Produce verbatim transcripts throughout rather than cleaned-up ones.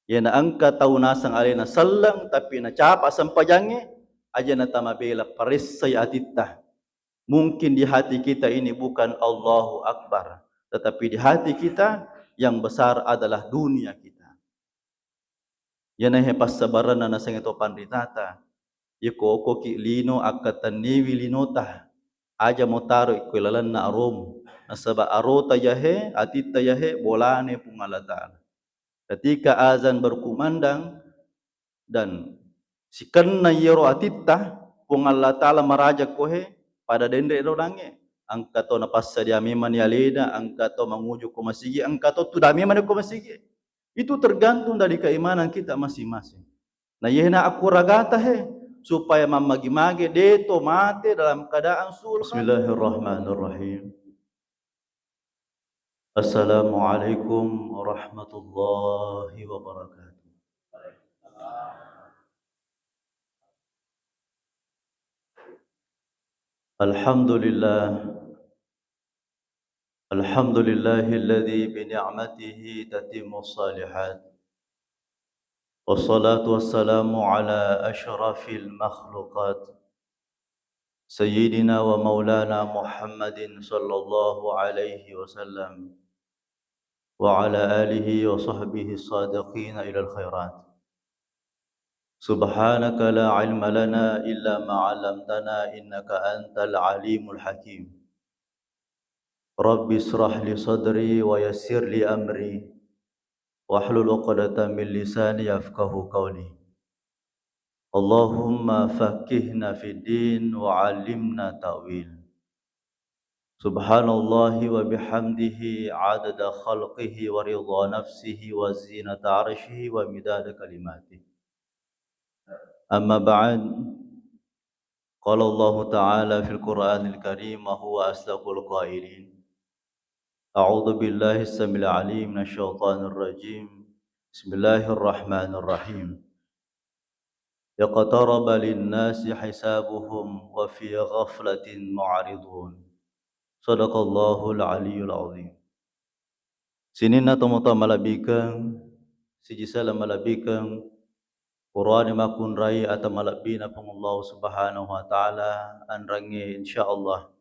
Iyana engka tau naseng alena selleng, tapi nacapa sempajangnge, aja natamabela, paressai atitta. Mungkin di hati kita ini bukan Allahu Akbar, tetapi di hati kita yang besar adalah dunia kita. Iyanahe passabarenna nasengnge to panritata. Iyako okkoki lino, akkatenniwi linota, aja mo taro ko lalenna aromu, nasaba arota yahe, atitta yahe, bolane Puang Allah Ta'ala. Ketika azan berkumandang dan sikenna iyaro atitta, Puang Allah Ta'ala maraja kohe pada denre ro nangnge. Engka to napassadia memang ni alena, engka to manguju ko masigi, engka to tuda memang ko masigi. Itu tergantung dari keimanan kita masing-masing. Nah, yena akuragata he, supaya mammagi-magi deto mate dalam keadaan sulh. Bismillahirrahmanirrahim. Assalamualaikum warahmatullahi wabarakatuh. Alhamdulillah. Alhamdulillahilladzi bi ni'matihi tatimmus shalihat. Wassalatu wassalamu ala asyrafil makhluqat, Sayyidina wa maulana Muhammadin sallallahu alaihi wasallam, wa ala alihi wa sahbihi sadiqina ilal khairat. Subhanaka la ilma lana illa ma 'allamtana innaka antal alimul hakim. Rabbi israh li sadri wa yassir li amri, wahlul 'uqdatam min lisani yafqahu qawli. Allahumma faqqihna fid din wa 'allimna ta'wil. Subhanallahi wa bihamdihi 'adada khalqihi wa ridha nafsihi wa zinata 'arsyihi wa midada kalimatihi. Amma ba'd. Qala Allahu ta'ala fil Qur'anil Karim wa huwa asdaqul qailin. A'udzu billahi samil alim minasy syaithanir rajim. Bismillahirrahmanirrahim. Iqtaraba linnasi hisabuhum wa fi ghaflatin mu'ridun. Sadaqallahul aliyyul azim. Sininna tomatoa malebbikeng, siji sala malebbikeng, purani makkunrai ata malebbina Puang Allah Subhanahu wa Ta'ala, anrangnge insyaallah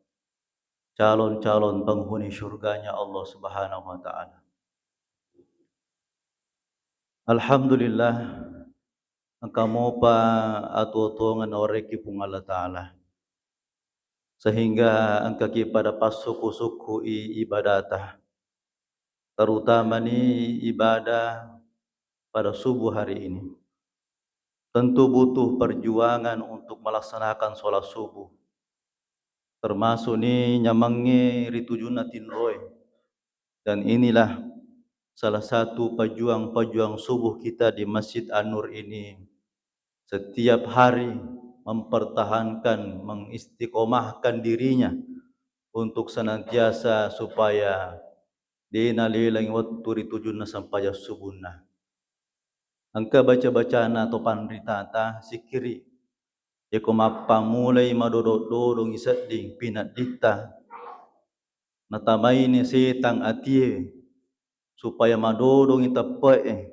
calon-calon penghuni surganya Allah Subhanahu wa Ta'ala. Alhamdulillah, engka mopa atuo-tuongeng nawerekki Puang Allah Ta'ala, sehingga engkaki pada passukku-sukkui ibadata, terutamani ibadah pada subuh hari ini. Tentu butuh perjuangan untuk melaksanakan sholat subuh, termasuk ni nyamengnge ri tujunna tinroe. Dan inilah salah satu pejuang-pejuang subuh kita di Masjid An-Nur ini, setiap hari mempertahankan, mengistiqomahkan dirinya untuk senantiasa supaya de' nalelangi wettu ri tujunna sempajang subuhna. Engka baca-bacana to panritata sikkiri, yako mappammulai madodo-dodongi sedding pinedditta, natamaini setang atie supaya madodongi teppe'e,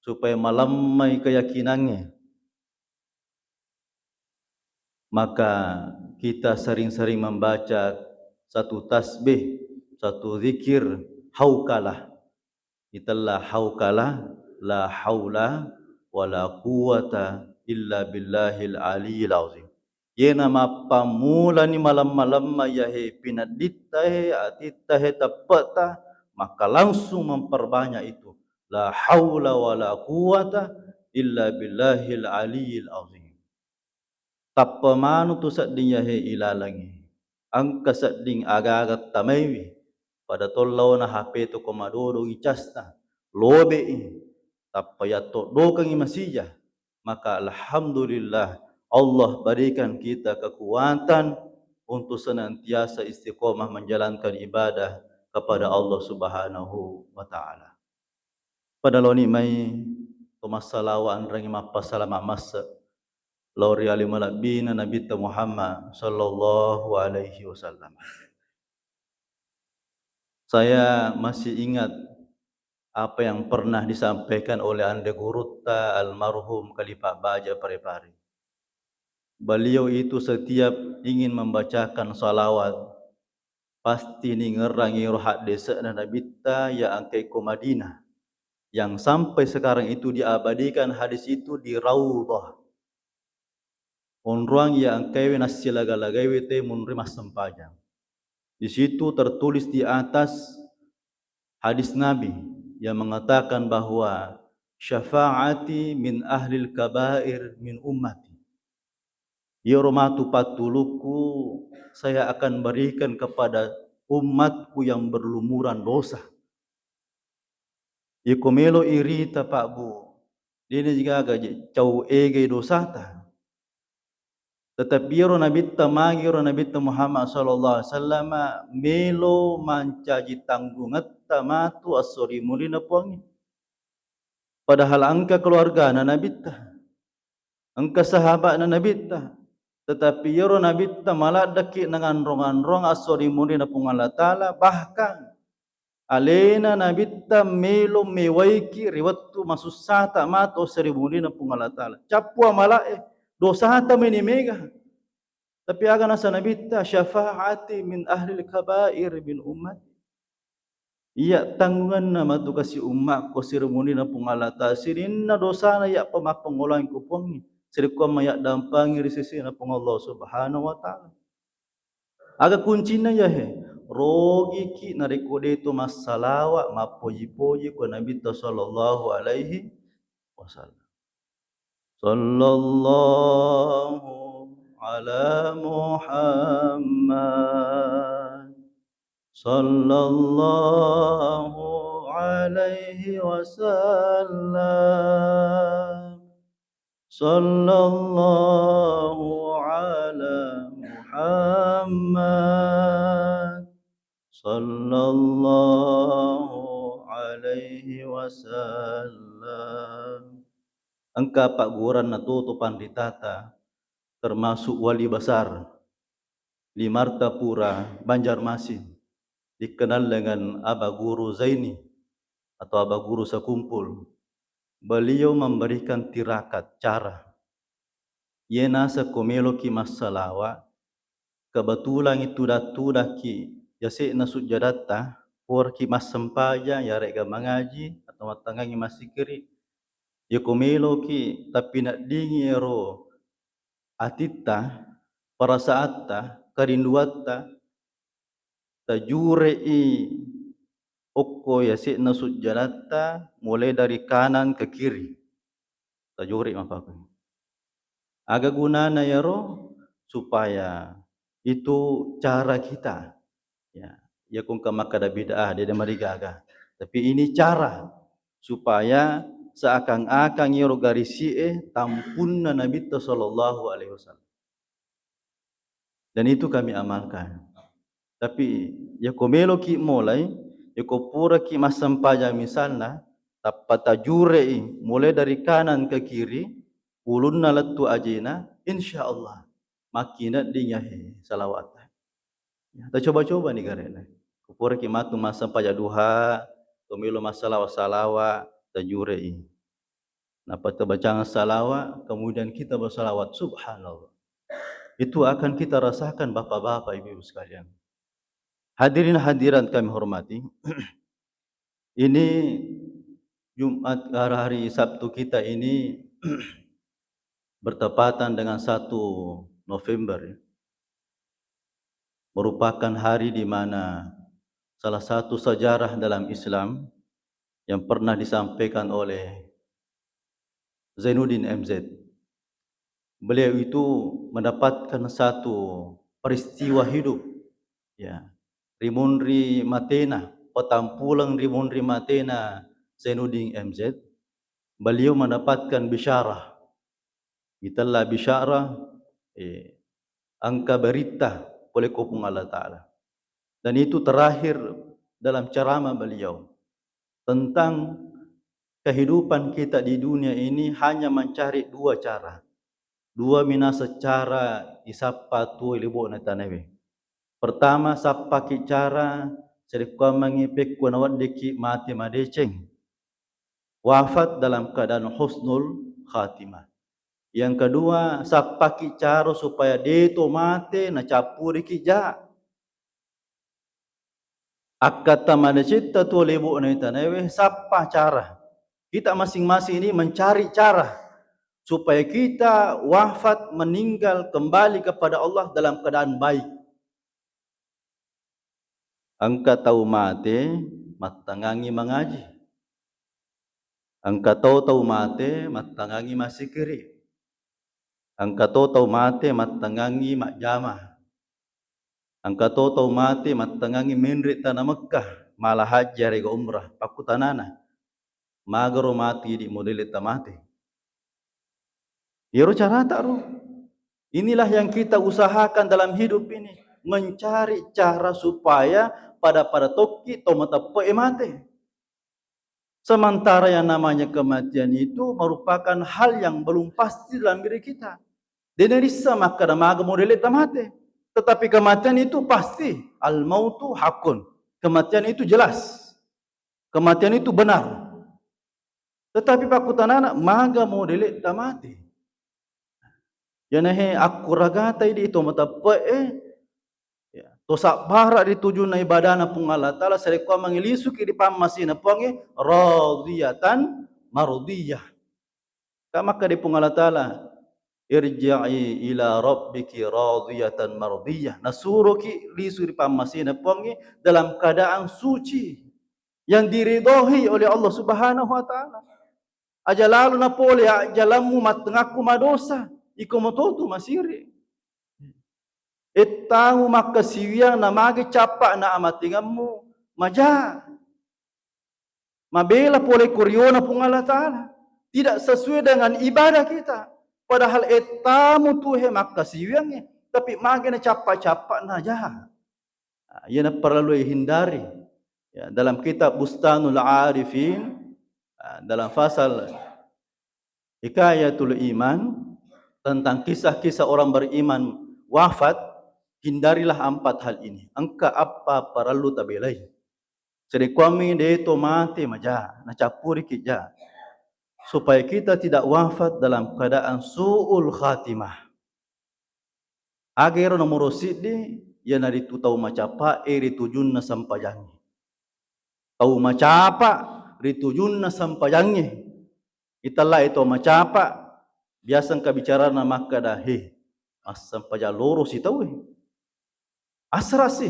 supaya malemmai keyakinangnge, maka kita sering-sering membaca satu tasbih, satu zikir, haukalah. Itella haukalah, la haula wala quwwata illa billahil aliyil azim. Yena mappammulani malemma-lemma yahe pineddittahe, atittahe, teppe'ta, maka langsung memperbanyak itu. La haula wala quwwata illa billahil aliyil azim. Tappa manu tu sedding yahe ilalengngi. Engka sedding aga-aga tamaiwi, pada tollaona H P tu ko madodongi casna, lobe'i, tappa yattoddokengngi masija, maka alhamdulillah, Allah berikan kita kekuatan untuk senantiasa istiqomah menjalankan ibadah kepada Allah Subhanahu wa Ta'ala. Pada laoni mai to massalawa anrangi mappasalama masse lao ri ale malebbina Nabitta Muhammad sallallahu alaihi wasallam. Saya masih ingat apa yang pernah disampaikan oleh Ande Gurutta almarhum Khalifah Baja Parepare. Beliau itu setiap ingin membacakan salawat, pasti ningerrangi ro haddese'na Nabitta yang engkae ko Madinah, yang sampai sekarang itu diabadikan hadis itu di Raudhah. Onroang iya engkaewe nassilaga-lagaiwe te munri massempajang. Di situ tertulis di atas hadis Nabi yang mengatakan bahwa, "Syafaati min ahlil kabair min ummati." Iyaro matu pattulukku saya akan berikan kepada umatku yang berlumuran dosa. Iko melo irita, Pak, Bu, dena jigaga je cau egai dosata. Tetapi iyaro Nabitta magi, iyaro Nabitta Muhammad sallallahu alaihi wasallam melo mancaji tanggungetta matu esso ri munrinna Puangnge. Padahal engka keluargana Nabitta, engka sahaba'na Nabitta, tetapi iyaro Nabitta maladdaki nanganrong-anrong esso ri munrinna Puang Allah Ta'ala, bahkan alena Nabitta melo mewaiki ri wettu masussata matu esso ri munrinna Puang Allah Ta'ala. Cappu amala'e, dosata meni mega. Tapi aga nasa Nabitta, "Syafaati min ahlil kabair min ummati." Iya tanggunganna matu kasi ummakku esso ri munrinna Puang Allah Ta'ala, sininna dosana iya pamappangolangku Puangnge, sirekkuamma iya dampangi ri sesena Puang Allah Subhanahu wa Ta'ala. Aga kuncinna iyahe? Rogiki narekko deto massalawa, mappoji-poji ko Nabitta sallallahu alaihi wasallam. Sallallahu ala Muhammad. Sallallahu alaihi wasallam. Sallallahu ala Muhammad. Sallallahu alaihi wasallam. Engka pagguranna toto panritata, termasuk wali besar di Martapura, Banjarmasin, dikenal dengan Aba Guru Zaini atau Aba Guru Sakumpul. Beliau memberikan tirakat, cara. Iye naseng ko meloki massalawa, kebetulan itu tudang-tudangki yase'na sujjadatta, poraki massempajang, yaregga mangaji atau mattangangi massikiri. Yako meloki tappineddingi ero atitta, perasaatta, kerinduatta, tajure'i okko yase'na sujjadatta mulai dari kanan ke kiri. Tajore mapakku. Aga gunana yaro? Supaya itu cara kita. Ya, ya kongka makkada bid'ah, dia ada marigaga. Tapi ini cara supaya seakan-akan yaro garisi'e tampunna Nabitta sallallahu alaihi wasallam. Dan itu kami amalkan. Tapi yako meloki mulai, yako puraki massempajang misalna, tappa tajure'i mulai dari kanan ke kiri, ulunna lettu ajena, insya Allah makkinedding yahe salawat. Ya, tacoba-coba ni garena. Ko puraki matu massempajang duha, ko melo massalawa-salawa, tajure'i. Nappa tabacang salawat, kemudian kita bersalawat, subhanallah. Itu akan kita rasakan, Bapak-bapak, Ibu-ibu sekalian. Hadirin hadirat kami hormati, ini Jumat, hari Sabtu kita ini bertepatan dengan satu November, ya. Merupakan hari di mana salah satu sejarah dalam Islam yang pernah disampaikan oleh Zainuddin M Z. Beliau itu mendapatkan satu peristiwa hidup, ya, ri munri matena, patampuleng ri munri matena Zainuddin M Z. Beliau mendapatkan bisyarah, itella bisyarah, eh, engka berita pole ko Puang Allah Ta'ala. Dan itu terakhir dalam ceramah beliau tentang kehidupan kita di dunia ini hanya mencari dua cara. Dua minasa cara isappa tuo ri lebo'na tanawe. Pertama, sappaki cara sarekkuammengngi pekko naweddikki mate madeceng. wafat dalam keadaan husnul khatimah. Yang kedua, sappaki cara supaya deto mate nacappuriki ja. Akkatta madecitta tuo lebo'na itanaewe, sappa cara. Kita masing-masing ini mencari cara supaya kita wafat, meninggal, kembali kepada Allah dalam keadaan baik. Engka tau mate mattangangi mangaji. Engka to tau mate mattangangi massikiri. Engka to tau mate mattangangi majjama. Engka to tau mate mattangangi menre tana Mekkah, mala hajji arega umrah. Pakkutanana, magaro mati idi modele tamate? Iyaro carata ro. Inilah yang kita usahakan dalam hidup ini, mencari cara supaya pada-pada tokki to mateppe'e mate. Sementara yang namanya kematian itu merupakan hal yang belum pasti dalam diri kita. Dena rissa makkada maga modele tamate. Tetapi kematian itu pasti. Al mautu hakun. Kematian itu jelas. Kematian itu benar. Tetapi pakkutanana, maga modele tamate? Iyanahe akkuragata idi to mateppe'e, ya, to sabbara ri tujunna ibadana Puang Allah Ta'ala, sarekkuammengngi lisuki ri pammasena Puangnge, radiyatan mardiyah. Ka makkeda Puang Allah Ta'ala, "Irji'i ila rabbiki radiyatan mardiyah." Nasuroki lisu ri pammasena Puangnge dalam keadaan suci, yang diridhoi oleh Allah Subhanahu wa Ta'ala. Aja lalo napole ajjalammu mattengakku madosa, iko mototu masiri. Ettamu makkasiwiang namage cappa na amatengemmu, maja. Mabela pole ko riona Puang Allah Ta'ala. Tidak sesuai dengan ibadah kita. Padahal ettamu tuhe makkasiwiangnge, tapi mage na cappa-cappa na jaha. Ah, iyana parellu ihindari. Ya, dalam kitab Bustanul Arifin, ah, dalam fasal Hikayatul Iman, tentang kisah-kisah orang beriman wafat, hindarilah empat hal ini. Engka eppa parellu tabelai. Sarekkuammi de to mate maja, nacappuriki ja. Supaya kita tidak wafat dalam keadaan su'ul khatimah. Aga ero nomoro siddi, iyanaritu tau macappa'e ri tujunna sempajangnge. Tau macapa ri tujunna sempajangnge. Itellae tau macapa, biasa engka bicarana makkeda, "He, massempajang loro si tauwe. Asra si,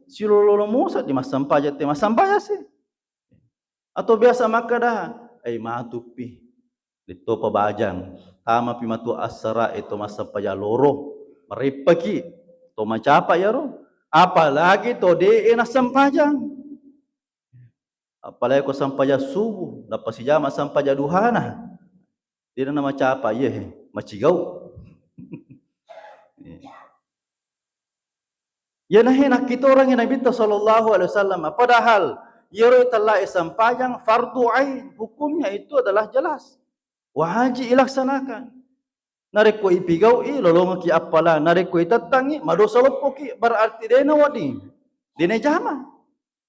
silololo musa di massempajang te massempajang si." Atau biasa makkeda, "Ai, matuppi, lettopa bajang, tamapi matu assara'e to massempajang loro, mareppaki, to macapa iyaro, apalagi to de'e nassempajang." Apalagi ko sempajang subuh, napasijama sempajang duhana. Dena namacapa, iye he, macigau. Iyanahe nakkitorangngi Nabitta sallallahu alaihi wasallam, padahal iyaro tellae sempajang fardu ain, hukumnya itu adalah jelas, wajib ilaksanakan. Narekko ipigau'i, lolongekki appala. Narekko itettangngi, madosa loppoki, berarti dena wedding, dena jama.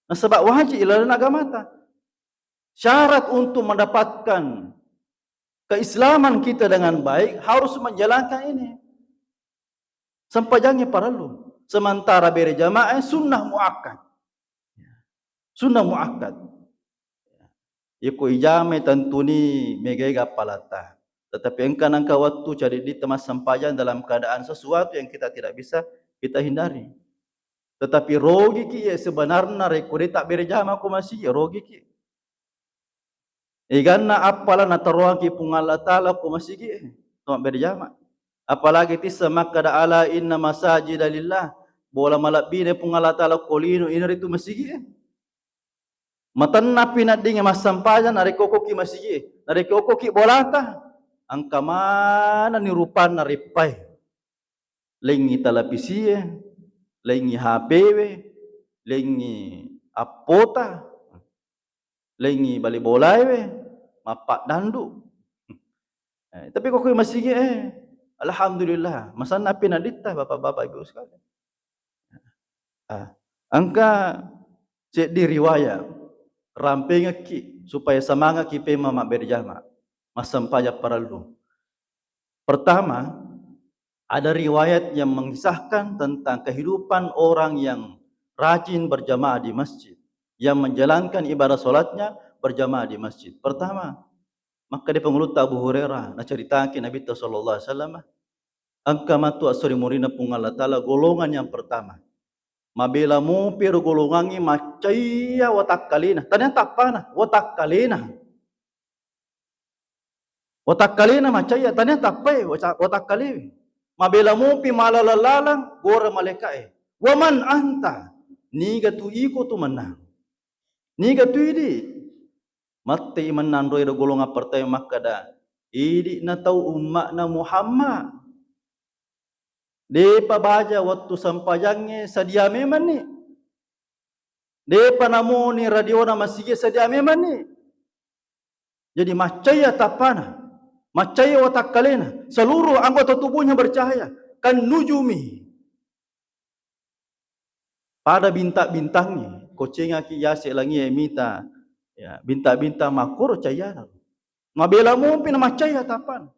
Nasaba wajib ilalenna agamata. Syarat untuk mendapatkan keislaman kita dengan baik harus menjalankan ini. Sempajangnge parellu. Sementara bere jamaah sunnah muakkad. Sunnah muakkad. Iko ijamai tentuni mega-ega appalata. Tetapi engka nangka wettu cadiditta massempajang dalam keadaan sesuatu yang kita tidak bisa kita hindari. Tetapi rogiki ye sebenarna rekko de tabbere jama ko masigi, rogiki. Eganna appala nataroangki Puang Allah Ta'ala ko masigi e, to mabbere jama. Apalagi tissa makkada, "Ala inna masajida lillah." Bola malebbina Puang Allah Ta'ala ko lino inaritu masigi e. Matennapi naddingnge massempajang narekko okkoki masigi e. Narekko okkoki bolata, engka manenni rupanna reppae. Laingngi televisie, laingngi H P we, laingngi appota, laingngi bali bolae we, mappaddandu. Eh, tapi ko kui masigi e, alhamdulillah, masanna pi naditta, Bapak-bapak, Ibu sekalian. Ah, engka seddi riwayat. rampengekki supaya semangatki pemma mabberjama, massempajang parellu. Pertama, ada riwayat yang mengisahkan tentang kehidupan orang yang rajin berjamaah di masjid, yang menjalankan ibadah sholatnya berjamaah di masjid. Pertama, makkeda Pangulutta Abu Hurairah, naceritaki Nabitta sallallahu alaihi wasallam, engka matu assorimurina Puang Allah Ta'ala golongan yang pertama. Mabela mopi ero golongangnge maccaiya watakkalena. Tania tappana, watakkalena. Watakkalena maccaiya, tania tappai wata-, watakkalewe. Mabela mopi malalang-lalang, gora malaika'e. "Wa man anta?" Niga tu iko tu mennang? Niga tu idi? Matti mennang ro ero golongang pertama makkeda, "Idi'na tau umma'na Muhammad." Depa baja wettu sempajangnge sadia memanni. Depa namoni radiona masigi sadia memanni. Jadi maccaiya tappana, maccaiya watakkalena, seluruh anggota tubuhnya bercahaya, kan nujumi. Pada bintang-bintangnge, kocengaki yase langie mita, ya, bintang-bintang makkoro cayana. Mabela mopi na maccaiya tappana.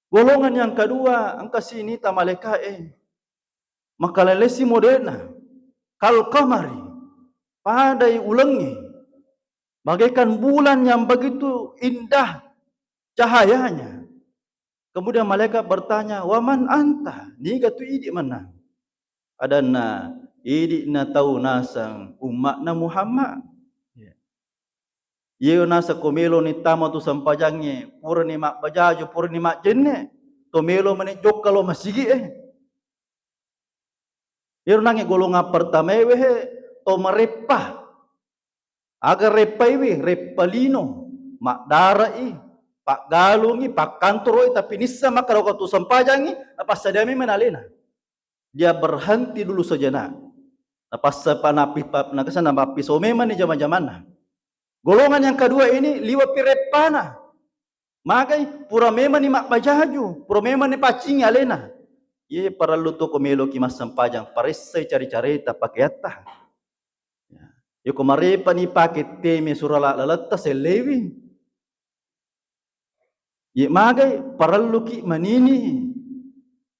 Golongan yang kedua, engka sinita malaika'e. Makalelesi modena. Kal qamari. Padai ulengnge. Bagaikan bulan yang begitu indah cahayanya. Kemudian malaikat bertanya, "Wa man anta?" Niga tu idi mennang? Adanna, "Idi'na tau naseng umma'na Muhammad." Ya. Iye naseng ko meloni tama tu sempajangnge, purani mabbajaju, purani majjenne, to melo mani jokka lo masigi'e. Iyaro nangnge golongang pertamaewe he, to mareppa. Aga reppaiwi, reppa lino, maddara'i, paggalungi, pakkantoroi, tapi nisseng makkeda ko tu sempajangngi, napassadia memang alena. Dia berhenti dulu sejenak. Napassa pa-, napi-, pa-, nakasa napappiso memang ni jama-jamanna. Golongan yang kedua ini liwa pi reppana. Magai, pura memang ni mabbajaju, pura memang ni paccingi alena. Ye parellu to ko meloki massempajang, paressai cari-carita pakeatta. Ya. Yako marepa ni pake teme surala laletta sellewi. Ye magai, parelluki manini.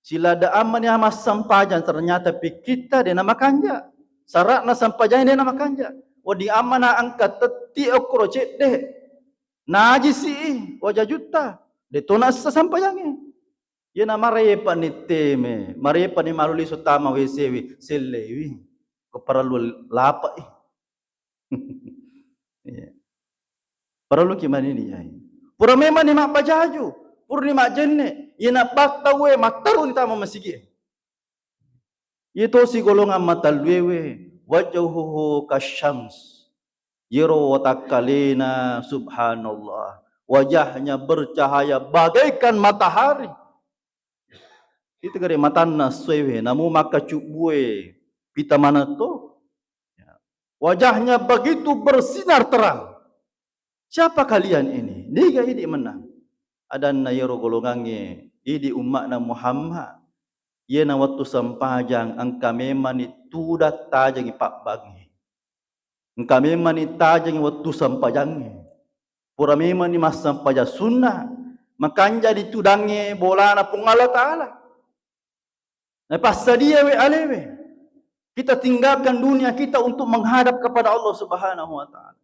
Silada ammani massempajang, ternyata pikkitta de namakanja. Sara'na sempajang de namakanja. Wedding ammana engka tetti okkoro cedde. Najisi wajajutta. De to nassa sempajangnge. Yena marepa ni teme, marepa ni malu lisu tama W C wi, sellewi. Ko parellu lapai. Iya. Parelluki manini, yai. Pura memang ni mabbajaju, pura ni majjenne, yena battauwe matteruni tama masigi'e. Iyatosi golongang matalluewe, wajhuhu kasyams. Yero watakkalena, subhanallah, wajahnya bercahaya bagaikan matahari. Itu gare matanna essoewe, namu makkacubbue pita manetto. Ya. Wajahnya begitu bersinar terang. Siapa kalian ini? Niga idi mennang? Adanna yero golongangnge, idi umma'na Muhammad. Yena wettu sempajang engka memani tudang tajengi pabbangnge. Engka memani tajengi wettu sempajangnge. Pura memani massempajang sunna, makanjani tudangnge bolana Puang Allah Ta'ala. Napassadiawe alewe. Kita tinggalkan dunia kita untuk menghadap kepada Allah Subhanahu wa Ta'ala.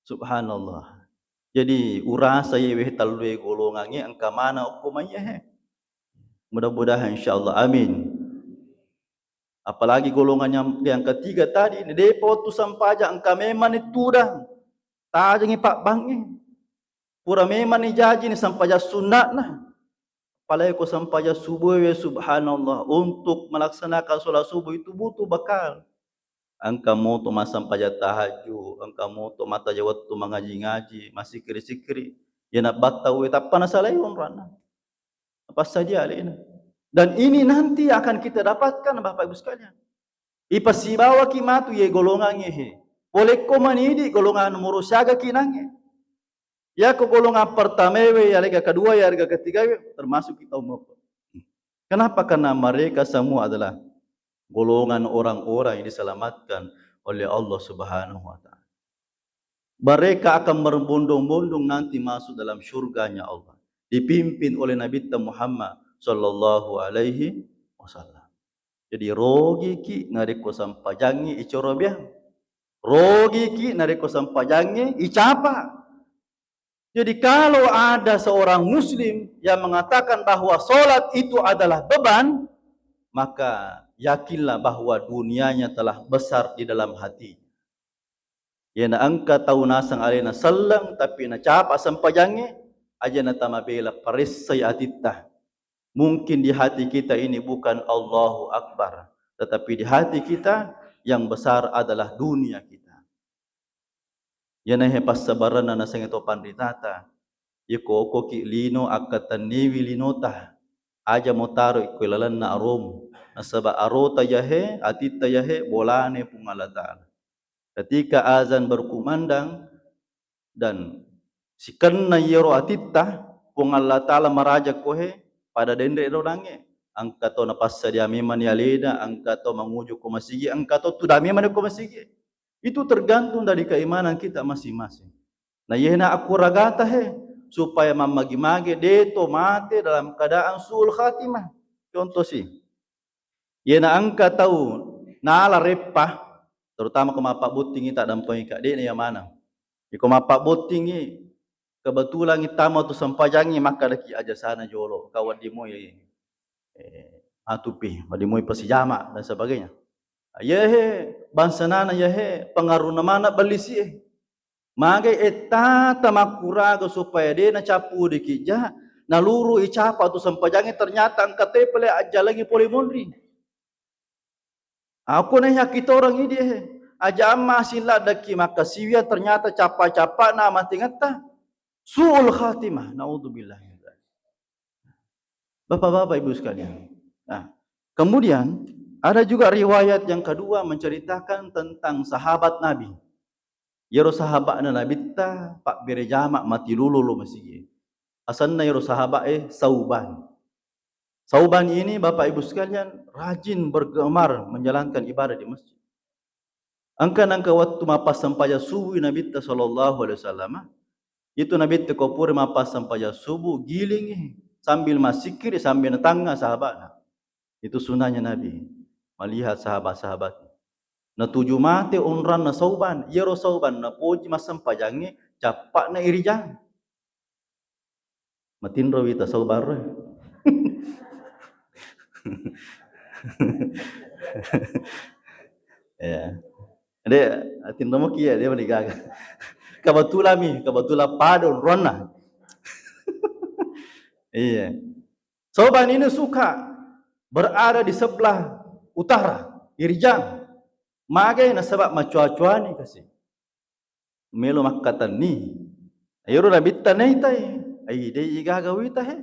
Subhanallah. Jadi, urasa yewe tallue golongangnge engka mana okko maiye he. Mudah-mudahan, insyaallah. Amin. Apalagi golongan yang, yang ketiga tadi, depa wettu sempajang engka memani tudang tajengi pabbangnge. Pura memani jajini sempajang sunna'na. Apalagi ko sempajang subuh we, subhanallah, untuk melaksanakan sholat subuh itu butuh bekal. Engka moto massempajang tahajud, engka moto mattaja wettu mangaji-ngaji, massikkiri-sikkiri. Yena battau we tappa nasalai onronna. Napassadia alena. Dan ini nanti akan kita dapatkan, Bapak Ibu sekalian. Ipasibawaki matu ye golongangnge he. Polekko manidi golongan nomoro siaga kinangnge. Yako golongan pertamaewe, yalega kedua, yalega ketigawe, termasuk kita umur. Kenapa? Karena mereka semua adalah golongan orang-orang yang diselamatkan oleh Allah Subhanahu wa Ta'ala. Mereka akan berbondong-bondong nanti masuk dalam surganya Allah, dipimpin oleh Nabitta Muhammad sallallahu alaihi wasallam. Jadi, rogiki narekko sempajangngi icorobiang. Rogiki narekko sempajangngi icapa. Jadi, kalau ada seorang muslim yang mengatakan bahwa salat itu adalah beban, maka yakinlah bahwa dunianya telah besar di dalam hati. Iyana engka tau naseng alena selleng, tapi nacapa sempajangnge, aja natamabela, paressai atitta. Mungkin di hati kita ini bukan Allahu Akbar, tetapi di hati kita yang besar adalah dunia kita. Iyana he passabarenna nasengnge to panritata, iyako okoki lino akkatenniwi linota, aja mutaroi ko lalenna aromu, nasaba arota yahe, atitta yahe, bolane Puang Allah Ta'ala. Ketika azan berkumandang dan sikenna iyaro atitta, Puang Allah Ta'ala maraja kohe pada denre ro nangnge. Engka to napassadia memani alena, engka to manguju ko masigi, engka to tuda memani ko masigi. Itu tergantung dari keimanan kita masing-masing. Nah, yena akuragata he, supaya mammagi-magi de to mate dalam keadaan suul khatimah. Contoh si, yena engka tau nala reppa, terutama ko mappabbottingi taddampengika, de'na iya maneng. Iko mappabbottingi, kebetulan tama tu sempajangngi, makkadaki ajasana jolo, ka wedding moi, eh, matupi, wedding moi pasijama dan sebagainya. Yehe, bangsanana yehe, pengaruhna mana bellisi e. Magai ettata makkuraga supaya de nacappu dikija, naluru icapa tu sempajangngi, ternyata engka te pale ajjalangi pole monri. Aku na yakkitoreng idi he. Aja amma asing laddaki makkasiwiang, ternyata cappa-cappana amatingetta. Suul khatimah. Naudzubillah min dzalik. Bapak-bapak, Ibu sekalian. Nah, kemudian ada juga riwayat yang kedua menceritakan tentang sahabat Nabi. Iyaro sahaba'na Nabitta pabbere jama matilulu lo masigi. Asenna iyaro sahaba'e Sauban. Sauban ini, Bapak Ibu sekalian, rajin bergemar menjalankan ibadah di masjid. Engka nengka wettu mappassempajang subuh Nabitta sallallahu alaihi wasallam. Itu Nabitta ko pura mappassempajang subuh, gilingi sambil massikkiri, sambil natangnga sahaba'na. Itu sunnahnya Nabi, melihat sahabat-sahabat. Natuju mate onranna Sauban, iyaro Sauban napoji massempajangnge, cappa'na irijang. Matinro wita Sauban ro. Ya. Dek, atinro moki ya, dia menigaga. Kebetulan mi, kebetulan pada onranna. Iya. Sauban ini suka berada di sebelah utara, irijang. Magai nasaba macoa-coani kasi. Melo makkatenni. Iyaro Nabitta naitai, ai dei igaga wita he.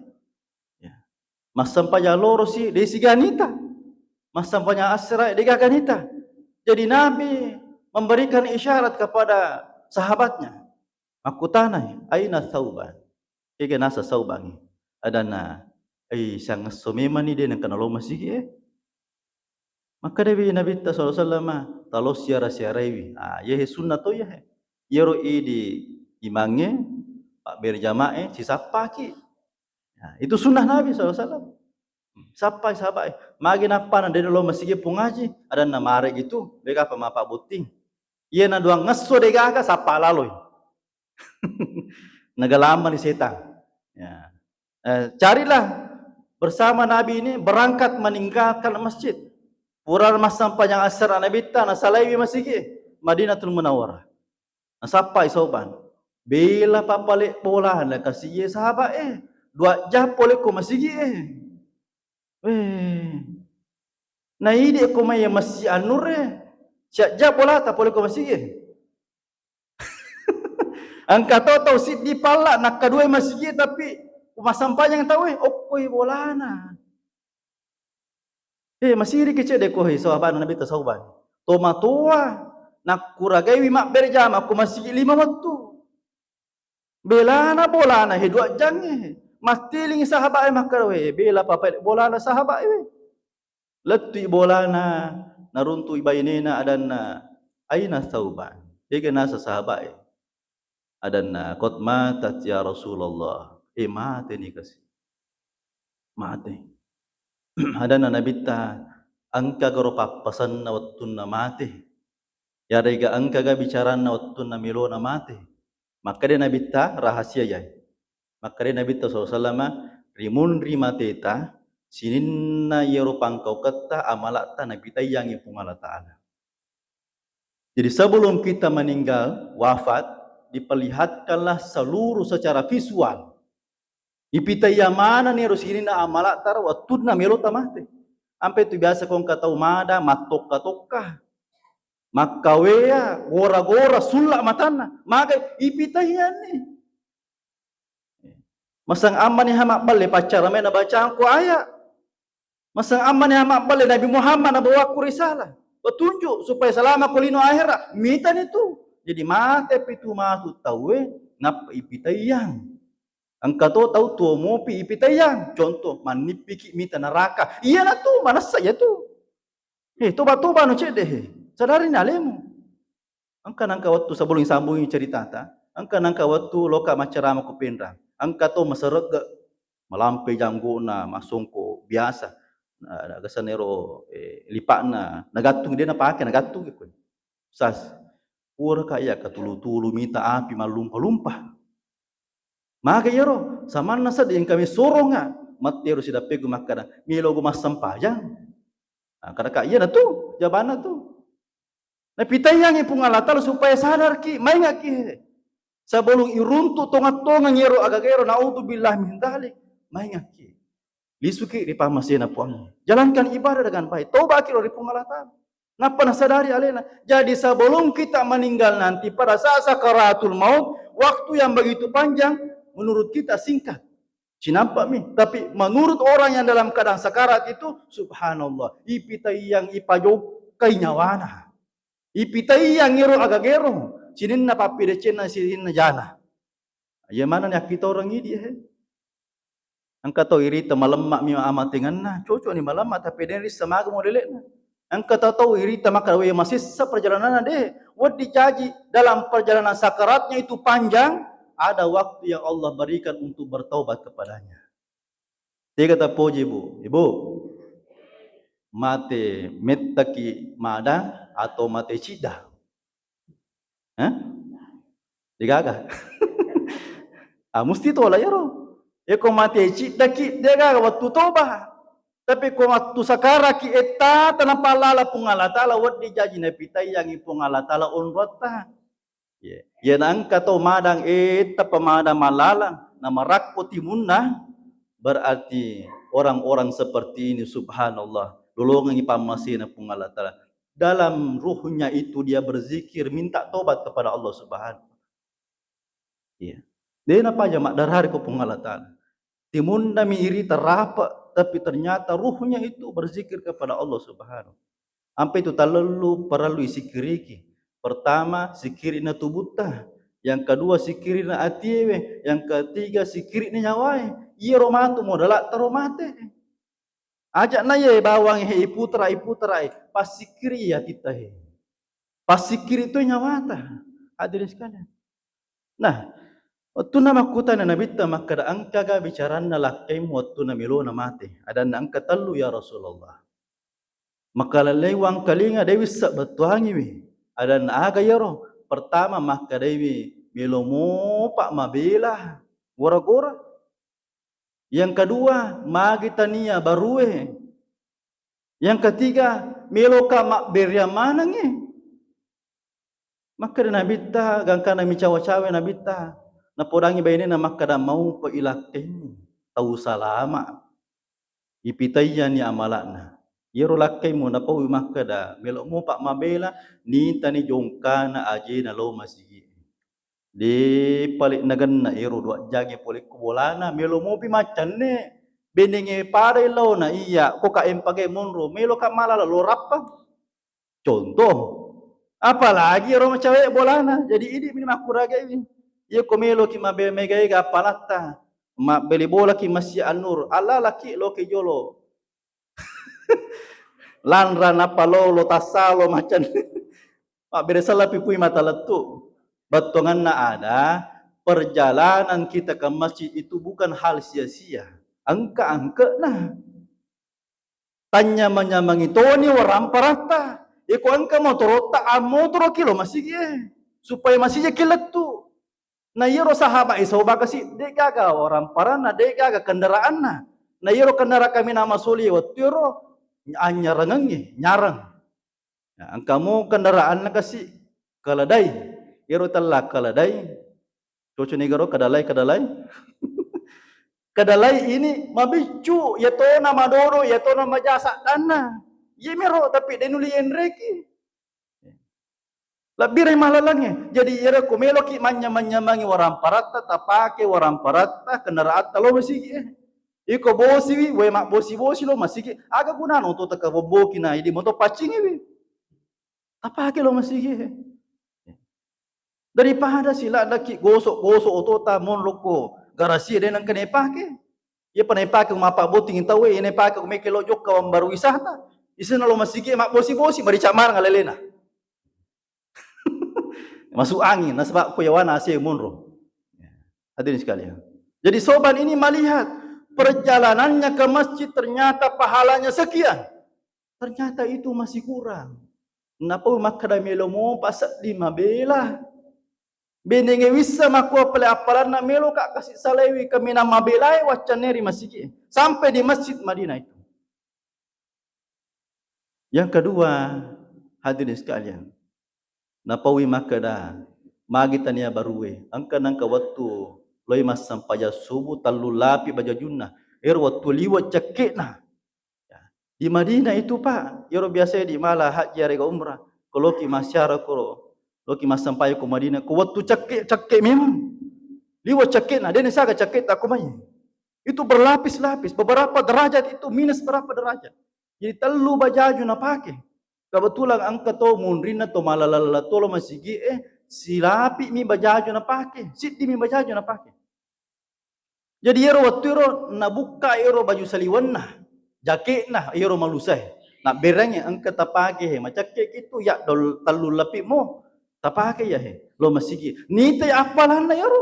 Ya. Massempajang loro si, dei siganita. Massempajang asera, dei gaganita. Jadi Nabi memberikan isyarat kepada sahabatnya. Makkutanai, "Aina Sauban?" Kega nasa Saubangngi? Adanna, "Ai, sangesso memani de nengka nalo masigi e." Makkadawi Nabitta sallallahu alaihi wasallam, "Talo siara-siaraiwi." Ah, yehe sunnah to yehe. Iyaro idi imangnge, pabbere jamae, sisappaki. Nah, itu sunnah Nabi sallallahu alaihi wasallam. Sappai sahabat e. Magi nappana de lo masigi Puang Haji, adanna mare gitu, de gapa mappabbotting. Iyana duang ngesso de gaga sappa laloi. Nagalamani setang. Ya. Eh, carilah bersama Nabi ini berangkat meninggalkan masjid. Pura massempajang asera Nabitta, nasalaiwi masigi Madinatul Munawwarah. Nasappai Sauban. Bela papale bolana kasi ye sahabat e. Dua jam pole ko masigi e. Weh. Na idi ko mai masjid anure. Siajja bolata pole ko masigi e. Engka to tau siddi palla nakkaduai masigi tapi massampajang tau e, okkoi bolana. Eh, masiriki cedde ko he sahabatna Nabitta Sauban. Tomatoa nakkuragaiwi mabbere jama ko masigi lima wettu. Belana bolana he dua jangnge. Mastilingi sahabat e makkeda, "We, bela papa bolana sahabat e we." Lettui bolana, naruntui bainena adanna, "Aina Sauban?" Kega nasa sahabat e. Adanna, "Qad matat ya Rasulullah." Eh, mateni kasi. Mate. Adanna Nabitta, "Engkagaro pappasenna wettunna mate? Yarega engkaga bicaranna wettunna melona mate?" Makkeda Nabitta, rahasia yai. Makkeda Nabitta sallallahu alaihi wasallam, "Rimunri mateta, sininna iyaro pangkauketta, amala'ta napitaiyangngi Puang Allah Ta'ala." Jadi sebelum kita meninggal, wafat, diperlihatkanlah seluruh secara visual. Ipitaiya manenni ero sininna amala'ta ro wettunna melo tamate. Ampe tu biasa ko engka tau mada mattokka-tokka, makkawea, gora-gora, sulla matanna. Magai ipitaiyanni. Masang ammani ha mabballe paccara mai nabacangko aya. Masang ammani ha mabballe Nabi Muhammad nabawakku risalah. Petunjuk supaya salama ko lino akhirat. Mitani tu. Jadi mate pitu matu tauwe, nappa ipitaiyang. Engka to tau tuo mopi ipitaiyang. Contoh, mannippiki mita neraka. Iyana tu, manessa iya tu. Eh, toba-toba no cedde he. Sadari ni alemu. Engka nangka wettu, sebelum sambungi ceritata, engka nangka wettu loka maccarama ko Penrang. Engka to maseregge, malampe janggona, masongko biasa. Na, na, gasanna ero, eh, lipa'na, nagattung, de napake, nagattung ko. Sas, pura ka iya katulu-tulu mita api mallumpa-lumpa. Maga iyaro, samanna seddi engka mi soronga, matti ero sidappegu makkada, "Melo go massempajang." Nah, kada ka iyana tu, jabanna tu. Napitaiyangngi Puang Allah Ta'ala supaya sadarki, maingaki. Sebelum iruntu tonga-tongang iyaro agaga ero, naudzubillah min dzalik, maingaki. Lisuki ri pammasena Puang. Jalankan ibadah dengan baik. Taubaki ro ri Puang Allah Ta'ala. Nappa nasadari alena. Jadi sebelum kita meninggal nanti, pada saat sakaratul maut, waktu yang begitu panjang, menurut kita singkat. Cinampa mi. Tapi menurut orang yang dalam keadaan sakarat itu, subhanallah, ipitaiyang ipajokkai nyawana. Ipitaiyang iro agagero, sininna pappidecenna, sininna jana. Iya maneng yakkitoreng idi he. Engka to irita malemma mi amatengenna, cocok ni malemma, tapi de rissa maga modele'na. Engka to tau irita makkada, "Wé, masessa perjalananna dé." Wedding jaji dalam perjalanan sakaratnya itu panjang, ada waktu yang Allah berikan untuk bertaubat kepadanya. Tega tapoji, Bu? Ibu, mate mettaki mada atau mate cidda? Hah? Degaga? Ah, musti tola iyaro. Eko mate ciddaki, degaga wettu toba. Tapi ko wettu sakaraki etta tanapallala Puang Allah Ta'ala, wedding jaji napitaiyangi Puang Allah Ta'ala onroatta. Iya. Iya, na engka to madang, eh, tappa madang mallalang, na marakko timunna, berarti orang-orang seperti ini, subhanallah, lolongengi pammasena Puang Allah Ta'ala. Dalam ruhnya itu dia berzikir, minta tobat kepada Allah Subhanahu. Iya. De napaja maddarari ko Puang Allah Ta'ala. Timunna mi irita rape, tapi ternyata ruhnya itu berzikir kepada Allah Subhanahu. Ampe itu talellu parellu isikiriki. Pertama, sikirina tubutta. Yang kedua, sikirina atiewe. Yang ketiga, sikirina nyawae. Iyaro matu modalatta ro mate. Aja na iye bawang he iputera, iputera, passikiri atitta he. Passikiri tu nyawata. Hadirin sekalian. Nah, wettunna makkutana Nabitta makkeda, "Engkaga bicaranna lakkaimu wettunna melona mate?" Adanna, "Engka tellu, ya Rasulullah." Makalellei wangkalinga, de wissa bettuangiwi. Adanna, "Aga iyaro?" Pertama, makkedaiwi, "Melo mopa mabela gora-gora." Yang kedua, magi tania barue. Yang ketiga, meloka mabberiang manengngi. Makkeda Nabitta, gangkana micawa-cawa Nabitta, napodangi bainena makkeda, "Maupa ilakkaimu tau salama. Ipitaiyani amala'na." Iyaro lakkaimu napaui makkeda, "Melo mopa mabela, nitani jongkana ajena lao masigi." De pale nagenna ero dua jange pole ko bolana, melo mopi maccanne. Benenge padai laona, iya, ko ka empage monro, melo ka malala lo rappa. Contoh, apalagi ero macawe bolana, jadi idi mi makkuragai. Iya ko meloki mabe-, mega-ega apalatta, mabbeli bolaki Masjid An-Nur, alalaki loki jolo. Lanra nappa lolo tassalo macam. Mabbere sellapi pui mata lettu. Bettuanganna ada, Perjalanan kita ke masjid itu bukan hal sia-sia. Engka angke'na. Tanyamang-nyamangi toni waramparatta. Iko engka motorotta, ammotoroki lo masigi e, supaya masigi ki lettu. Na iyaro sahabat e soba kasi, de' gaga waramparanna, de' gaga kendaraanna. Na iyaro kendaraan kami namasoli wettu ero, anyarangengngi, nyarang. Ya, engkamo kendaraanna kasi, keledai. Iyaro tella keledai. Cocok ni garo, kedelai, kedelai. Kedelai ini mabiccu, iyatona madodo, iyatona maja saddanna. Iyemiro, tapi de' nuli enreki. Lebbirai malalangnge. Jadi, iyaro ko meloki manyamang-nyamangi waramparatta, tapake waramparatta, kendaraatta lo masigi e. Iko bosiwi, wae mabbosi-bosi lo masigi, aga gunana oto takabobboki na idi moto paccingiwi. Tapake lo masigi e. Daripada siladdaki gosok-gosok otota monro ko garasi de' nengka naipake. Iyapa naipake ko mappabbotting tau e, iya naipake ko meke lo jokka wambaru wisata. Isenna lo masigi e mabbosi-bosi, marica maneng alelena. Masuk angin, nasaba ko yawana A C monro. Hadirin sekalian. Jadi sobat ini melihat perjalanannya ke masjid ternyata pahalanya sekian. Ternyata itu masih kurang. Napau makkeda melo mopa seddi mabela. Benenge wissa makua pale appalanna melo ka kasi salaiwi kaminang mabelae waccanne ri masigi. Sampai di Masjid Madinah itu. Yang kedua, hadirin sekalian, napaui makkeda, magi tania barue, engka nengka wettu loi massempajang subuh tellu lapi bajajunna. Ero wettu liwe' cekke'na. Ya. Di Madinah itu, Pak, ero biasa di mala haji arega umrah, ko loki massiara ko, loki massempajang ko Madinah, ko wettu cekke', cekke' memang. Liwe' cekke'na, de' nasiaga cekke'ta ko mai. Itu berlapis-lapis, beberapa derajat itu minus berapa derajat. Jadi tellu bajaju napake. Kebetulan engka to munrinna to malala-lala to lo masigi e, silapi mi bajaju napake, siddi mi bajaju napake. Jadi ero wettu ero nabukka ero baju saliwenna, jake'na ero malusae. Nabberangngi engka tapake he, macekke'ki tu ya dol-, tellu lapi mo tapake ya he, lo masigi. Nitai appalanna ero.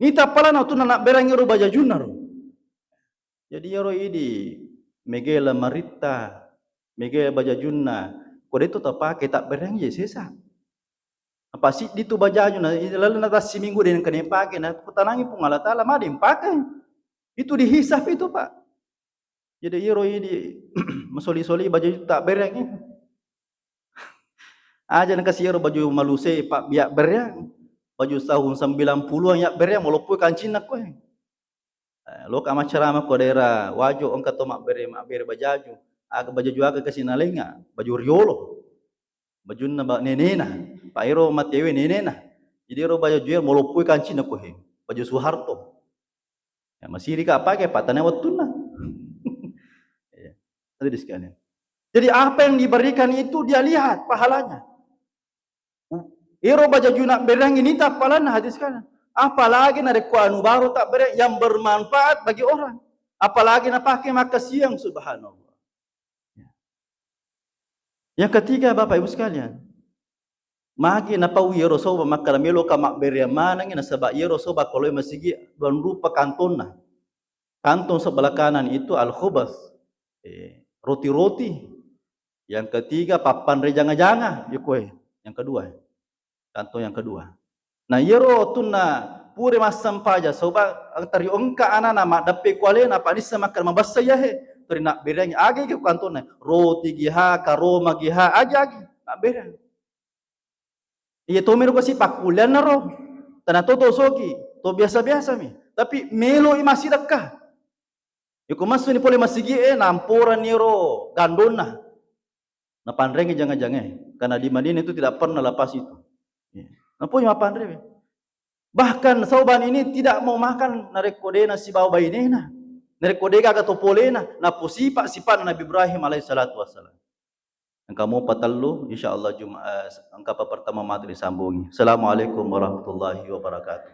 Nita appalanna tu nanabberangngi ero bajajunna ro. Jadi iyaro idi mega lamaritta, mega bajajunna, ko de'to tapake tabbereang je sesa. Apa siddi tu bajajunna, lalenna tassiminggu de' nengka naipake, na kutanangi Puang Allah Taala, made mpake. Itu dihisab itu, Pak. Jadi iyaro idi masoli-soli bajaju tabbereang. Aja nakasi iyaro baju maluse, Pak, biak bereang. Baju tahun sembilan puluhan ya bereang, maloppo kancinna koe. Eh, loka maccarama ko daerah Wajo, engka to mabbere, mabbere bajaju. Aga bajaju aga kasi nalenga? Baju riolo. Bajunna ba-, nenena. Pa ero matewe nenena. Jadi ero bajaju e maloppoi kancina ko he. Baju Soeharto. Ya, masiri ka pake patana wettunna. Ya. Hadirin sekalian. Jadi apa yang diberikan itu dia lihat pahalanya. Ero bajaju nabbereangngi nita appalanna, hadirin sekalian. Apalagi narekko anu baru tabbereang yang bermanfaat bagi orang. Apalagi napake makkasiang, subhanallah. Yang ketiga, Bapak Ibu sekalian, magi napau iyaro soba makkeda meloka mabbereang manengngi, nasaba iyaro soba ko loi masigi dua rupa kantonna. Kantong sebelah kanan itu al-khubas, eh, roti-roti. Yang ketiga, pappanre janga-janga, iko e. Yang kedua, kantong yang kedua. Nah, iyaro wettunna pura massempajang soba, tari engka anana maddeppe ku alena, apa nissa makkeda mabessa iyahe. Tari nabbereangngi aga iki kantonna, roti giha, karoma giha, aja agi nabbereang. Iya tomiro kasi pakkulianna ro. Tana to to sogi, to biasa-biasa mi. Tapi meloi massidekka. Iko massuni pole masigi e, namporanni ro gandonna. Napanrengi janga-jangae. Karena di Madinah itu tidak pernah lepas itu. Ya. Napoi mapanre. Bahkan Sauban ini tidak mau makan narekko dena sibawa bainena. Narekko de gaga to polena, naposipa-sipana Nabi Ibrahim alaihi salatu wassalam. Engka mopa tellu, insyaallah Juma-, eh, engka pa pertama matu disambungi. Assalamualaikum warahmatullahi wabarakatuh.